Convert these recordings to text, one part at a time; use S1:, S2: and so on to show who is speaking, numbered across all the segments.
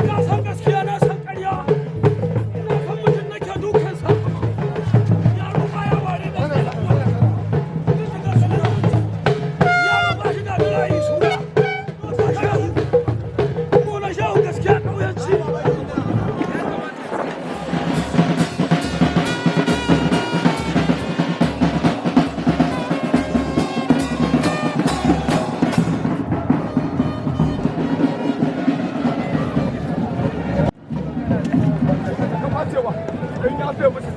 S1: Na san gaskiya, na san ƙarya. Ina san mutum nake dukansa. Yaro baya ware da yaro ba shi da birayi suna. Shehu ko na shehu, gaskiya ƙauyanci.
S2: Ka cewa in yafe musu,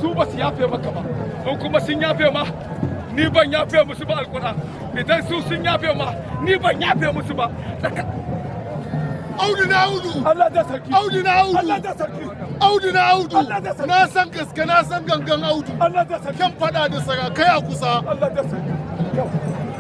S2: su ba su yafe maka ba. In kuma sun yafe ma, ni ban yafe musu ba. Alƙur'an, idan su sun yafe ma, ni ban yafe musu ba.
S3: Audu na Audu.
S2: Allah da sarki.
S3: Audu na Audu.
S2: Allah da sarki.
S3: Audu na Audu.
S2: Allah da sarki.
S3: Na san gaske, na san gangan Audu.
S2: Allah da sarki.
S3: Kyan fada da sarakai a kusa.
S2: Allah da sarki.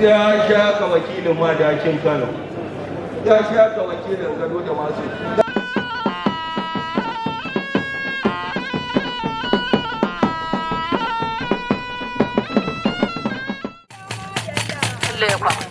S4: Ya shaka wakilin Madakin Kano, ya shaka wakilin gado da masu.
S5: Lekwa.